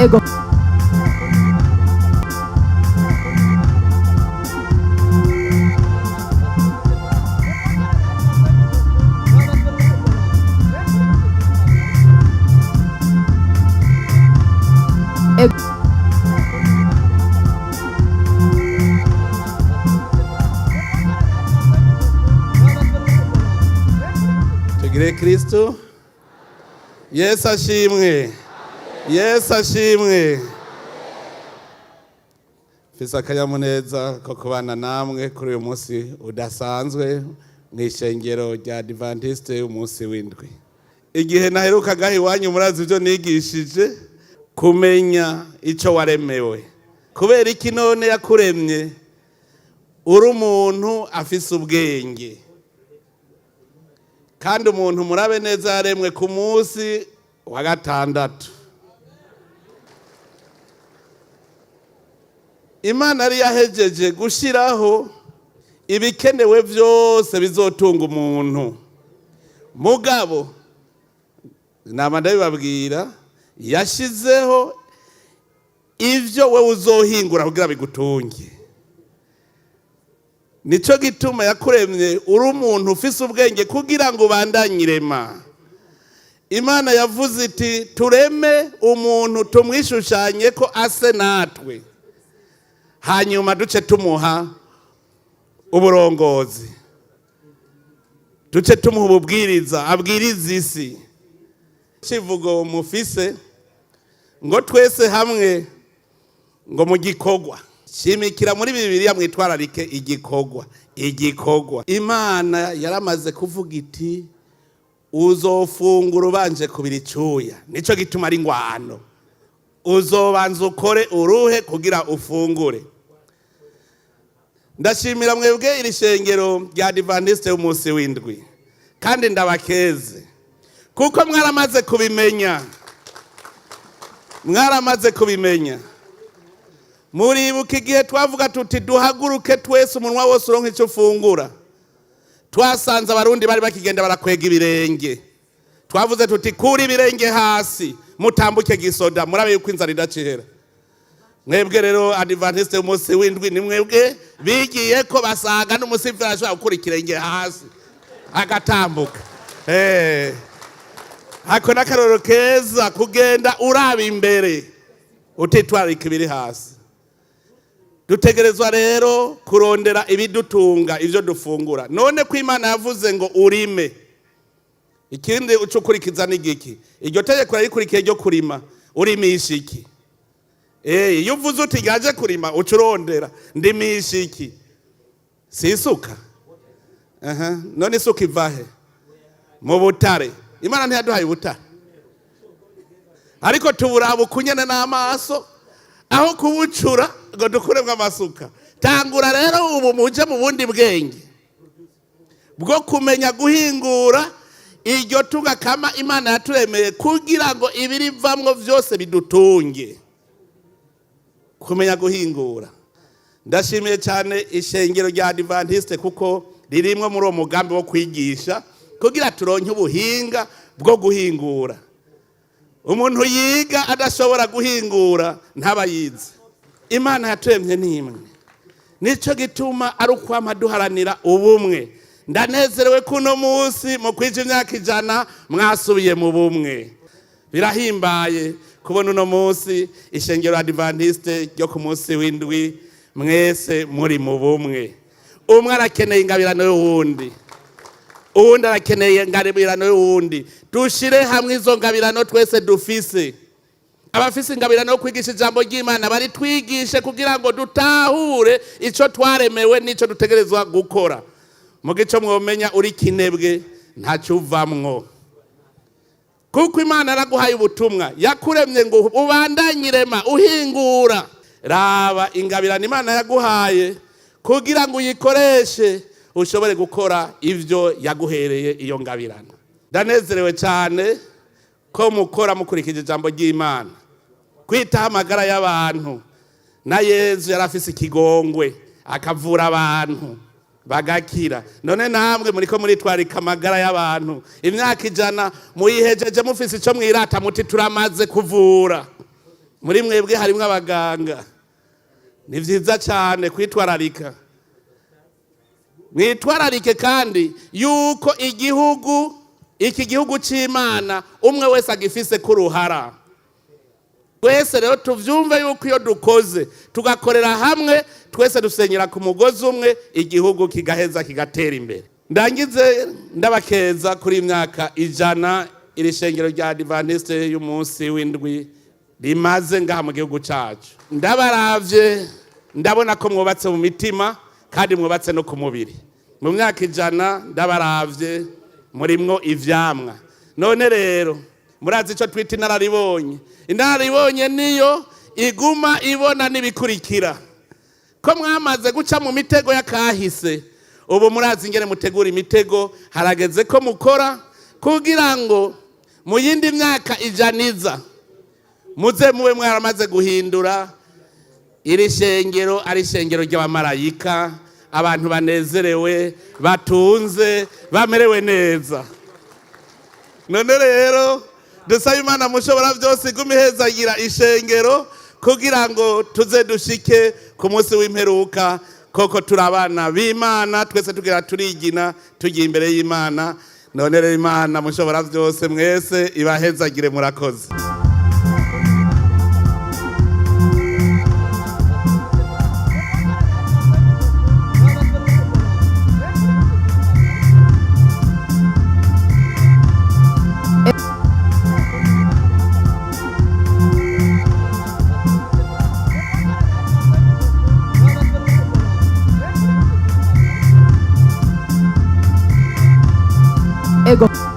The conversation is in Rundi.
Ego. Ego. Tugire Kristo. Yesu ashimwe. Yesu ashimwe. Mfise akanyamuneza ko kubana namwe kuri uyu munsi udasanzwe mu ishengero rya Adventiste, umunsi w'indwi. Igihe naherukaga iwanyu, murazi ibyo nigishije: kumenya ico waremewe. Kubera iki none yakuremye uri umuntu afise ubwenge? Kandi umuntu, murabe neza, yaremwe ku munsi wa gatandatu. Imana yari yahejeje gushyiraho ibikenewe byose bizotunga umuntu. Mugabo nama ndabibabwira, yashyizeho ibyo wowe uzohingura kugira bigutunge. Nicyo gituma yakuremye uri umuntu ufise ubwenge, kugira ngo ubandanye irema. Imana yavuze iti: "Tureme umuntu, tumwishushanye ko ase natwe, hanyuma duce tumuha uburongozi, duce tumuha ububwiriza, abwiriza isi." Kivugo mufise ngo twese hamwe, ngo mu gikorwa. Shimikira muri Bibiliya, mwitwararike igikorwa. Igikorwa, Imana yaramaze kuvuga iti: "Uzofungura ubanje kubira icuya." Nico gituma ari ingwano. Uzobanza ukore, uruhe, kugira ufungure. Ndashimira mwebwe iri shengero rya Adventiste y'umunsi w'indwi, kandi ndabakeze kuko mwaramaze kubimenya, mwaramaze kubimenya. Muribuka igihe twavuga tuti: "Duhaguruke twese, umunwa wose uronka icyo ufungura"? Twasanze Abarundi bari bakigenda barakwega ibirenge. Twavuze tuti: "Kura ibirenge hasi, mutambuke gisoda, murabe yuko inzara idacihera." Mwebwe rero Adventiste y'umunsi w'indwi, ni mwebwe bigiye ko basaga n'umusivili ashobora gukura ikirenge hasi agatambuka. Ako n'akarorero keza, kugenda uraba imbere utitwararika ibiri hasi. Dutegerezwa rero kurondera ibidutunga, ibyo dufungura. None ko Imana yavuze ngo urime, ikindi uca ukurikiza ni igiki? Iryo tegeko rarikurikiye ryo kurima. Urimisha iki? Iyo uvuze uti ngaje kurima, uca urondera: ndimisha iki? Si isuka? Aha. None isuka ivahe? Mu butare. Imana ntiyaduhaye ubutare, ariko tuburaba ukunyene n'amaso aho kubucura ngo dukuremwo amasuka. Tangura rero ubu muje mu bundi bwenge bwo kumenya guhingura iryo tunga kama Imana yaturemeye, kugira ngo ibirivamwo vyose bidutunge. Kumenya guhingura. Ndashimiye cyane ishengero rya Adventiste kuko ririmwo muri uwo mugambi wo kwigisha kugira turonke ubuhinga bwo guhingura. Umuntu yiga adashobora guhingura ntaba yize. Imana yaturemye n'imwe, nicyo gituma ari ukwama duharanira ubumwe. Ndanezerewe ko uno munsi mu kwija imyaka 100 mwasubiye mu bumwe. Birahimbaye kubona uno munsi ishengero Adventiste ryo ku munsi w'indwi mwese muri mu bumwe. Umwe arakeneye ingabirano y'uwundi, uwundi arakeneye ingabirano y'uwundi. Dushire hamwe izo ngabirano twese dufise. Abafise ingabirano yo kwigisha ijambo ry'Imana baritwigishe, kugira ngo dutahure ico twaremewe n'ico dutegerezwa gukora. Mu gico mwomenya, uri kinebwe ntacyo uvamwo, kuko Imana yaraguhaye ubutumwa. Yakuremye ngo ubandanye irema, uhingura. Raba ingabirano Imana yaguhaye kugira ngo uyikoreshe, ushobore gukora ibyo yaguhereye iyo ngabirano. Ndanezerewe cyane ko mukora mukurikije ijambo ry'Imana, kwitaho amagara y'abantu. Na Yezu yari afise ikigongwe, akavura abantu bagakira. None namwe muriko muritwarika amagara y'abantu. Imyaka 100 muyihejeje mufise ico mwirata, muti: "Turamaze kuvura." Muri mwebwe harimo abaganga. Ni byiza cyane kwitwararika. Mwitwararike kandi yuko igihugu, iki gihugu cy'Imana, umwe wese agifise k'uruhara. Twese rero tuvyumve yuko iyo dukoze tugakorera hamwe, twese dusenyera ku mugozi umwe, igihugu kigaheza kigatera imbere. Ndangize ndabakeza kuri imyaka 100 iri shengero rya Adventiste y'umunsi w'indwi rimaze ngaha mu gihugu cacu. Ndabaravye, ndabona ko mwubatse mu mitima kandi mwubatse no ku mubiri. Mu myaka 100 ndabaravye, murimwo ivyamwa. None rero murazi ico twita inararibonye. Inararibonye niyo iguma ibona n'ibikurikira. Ko mwamaze guca mu mitego y'akahise, ubu murazi ingene mutegura imitego. Harageze ko mukora kugira ngo mu yindi myaka 100 iza muze mube mwaramaze guhindura iri shengero ari ishengero ry'abamarayika, abantu banezerewe, batunze, bamerewe neza. None rero dusaba Imana mushobora byose igume ihezagira ishengero kugira ngo tuze dushike ku munsi w'imperuka koko turi abana b'Imana, twese tugira turigina tugiye imbere y'Imana. None rero Imana mushobora byose mwese ibahezagire. Murakoze. Ego.